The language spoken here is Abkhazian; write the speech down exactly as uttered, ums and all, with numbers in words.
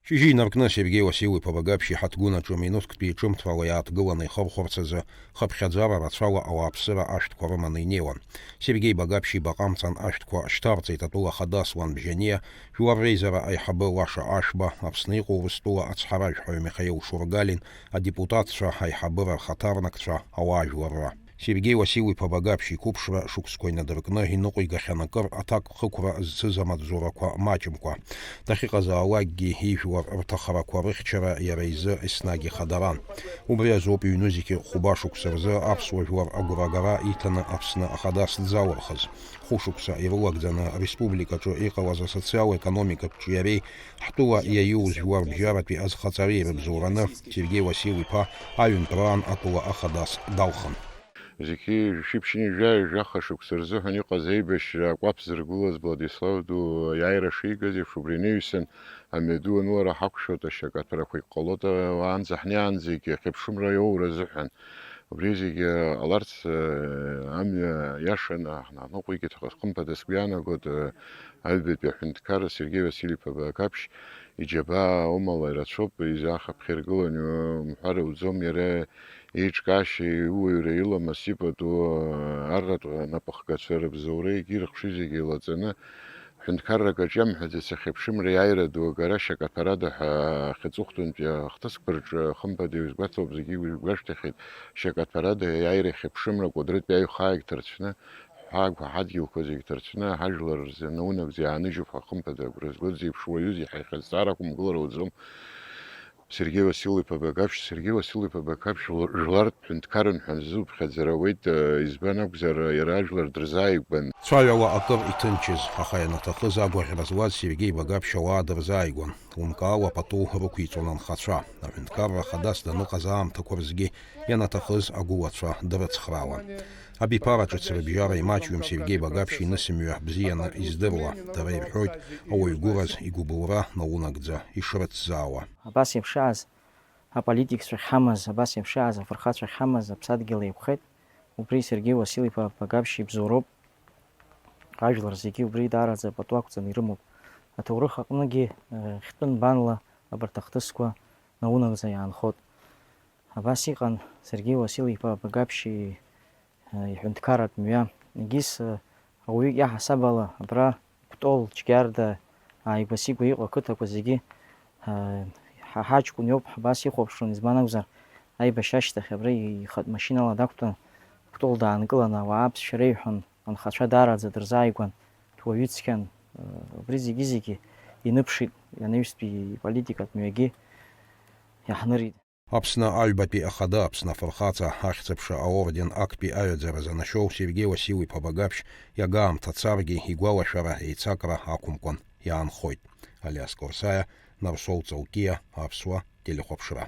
Шьыжьы инаркны Сергеи Васил-иԥа Багаԥшь иҳаҭгәын аҿы минуҭктәи ҿымҭрала иааҭгыланы ихырхәарц азы хыԥхьаӡара рацәала ауааԥсыра ашәҭқәа рыманы инеиуан. Сергеи Багаԥшь ибаҟа амҵан ашәҭқәа шьҭарҵеит атәыла хадас Ланбжьаниа, жәлар реизара аиҳабы Лаша Ашәба, Аԥсны иҟоу Урыстәыла ацҳаражәҳәаҩ Михаил Шургалин, адепутатцәа, аиҳабыра рхаҭарнакцәа, ауаажәларра. Сергеи Васил-иԥа Багаԥшь иқәыԥшра шықәсқәа инадыркны иныҟәигахьан акыр аҭакԥхықәра зцыз амаҵзурақәа маҷымкәа. Дахьыҟазаалакгьы ижәлар рҭахарақәа рыхьчара иара изы еснагь ихадаран. Убри азоуп ҩнызқь хәба шықәса рзы аԥсуа жәлар агәрагара иҭаны Аԥсны ахадас дзалырхыз. Хәышықәса ирылагӡаны республикаҿы иҟалаз асоциал-економикатә ҿиареи ҳтәыла иаиуз жәларбжьаратәи азхаҵареи рыбзоураны Сергеи Васил-иԥа аҩынтәраан атәыла ахадас далхын. Зегьы шәиԥшьыни жәаҩа жәаха шықәса рзыҳәан иҟаз аибашьра акәаԥ зыргылаз Владислав ду аиааира шигаз еиԥш, убри анаҩсан амҩаду анылара ҳақәшәоит, ашьакаҭәарақәагь ҟалоит, уаанӡа ҳнеиаанӡагьы ахьыԥшымра иоура азыҳәан. Убри зегьы ҟаларц, э, амҩа иашаны ҳнаныҟәигеит, хымԥада сгәы иаанагоит, э, аҩбатәи аҳәынҭқарра Сергеи Василь-иԥа Багаԥшь иџьабаа умала ирацәоуп, изаахыԥхьа иргыланы умҳәар ауӡом, иара еиҿкаашьа, иуаҩра, иламыс ипату, арратә напыхгацәа рыбзоура егьирхшыҩ зегьы еилаҵаны, ҳәынҭқаррак аҿы иамҳәаӡац ахьыԥшымра иааира ду агара шьакаҭәарада ҳәа ахьыҵыхәтәантәи ахҭысқәа рҿы, хымԥада, изгәаҭоуп, зегьы игәашәҭахьеит, шьакаҭәарада аиааира ахьыԥшымра Кәыдрытәи аҩхаагь ҭарцәны, ҳҳәаақәа ҳадгьылқәа зегь ҭарцәны, ҳажәлар рзы наунагӡа иааныжьуп ҳәа, хымԥада, агәра згоит, зеиԥш уаҩы зегь ҳаихьазҵаара ақәымгылара уӡом. Сергеи Васил-иԥа Багаԥшь, Сергеи Васил-иԥа Багаԥшь жәла-, жәлартә ҳәынҭқарран ҳәа ззуԥхьаӡара ауеит, э, избан акәзар, иара ажәлар дырзааигәан. Цәаҩала акыр иҭынчыз, аха ианаҭахыз агәаӷьра зуаз Сергеи Багаԥшь ауаа дырзааигәан. Ункаала пату рықәиҵон анхацәа. Аҳәынҭқарра хадас даныҟаз аамҭақәа рзгьы ианаҭахыз агәылацәа дрыцхраауан. Абиԥара ҿыц рыбжьара имаҷҩым Сергеи Багаԥшь инысымҩа бзианы издыруа, дара ирҳәоит, ауаҩ гәыраз игәыбылра наунагӡа ишрыцзаауа. Абас еиԥш ааз аполитикцәа ахьҳамаз, абас еиԥш ааз афырхацәа ахьҳамаз аԥсадгьыл еиқәхеит. Убри Сергеи Васил-иԥа Багаԥшь ибзоуроуп. Ажәлар зегьы убри даараӡа пату ақәҵаны ирымоуп. Аҭоурых аҟныгьы, э, хьтәы нбанла абарҭ ахҭысқәа наунагӡа иаанхоит. Абас иҟан Сергеи Васил-иԥа Багаԥшьи, э, иҳәынҭқарратә мҩа. Егьыс, э, ауаҩык иаҳасаб ала абра Кәтол, Џьгьарда, ааигәа-сигәа иҟоу ақыҭақәа зегьы, э, ҳа ҳаҷкәын иоуп, абас ихәаԥшуан, избан акәзар, аибашьра ашьҭахь абра ихатә машьынала дақәтәан, Кәтол даанкыланы ауаа аԥсшәа реиҳәон, анхацәа даараӡа дырзааигәан, дуаҩы цқьан, э, убри зегьы-зегьы иныԥшит, анаҩстәи иполитикатә мҩагьы иаҳнырит. Аԥсны аҩбатәи ахада, Аԥсны афырхаҵа, Ахьӡ-аԥша аорден актәи аҩаӡара занашьоу Сергеи Васил-иԥа Багаԥшь иага аамҭа царгьы, игәалашәара еицакра ақәымкәан иаанхоит. Алиас Корсаиа, Нарсоу Ҵаукиа, Аԥсуа телехәаԥшра.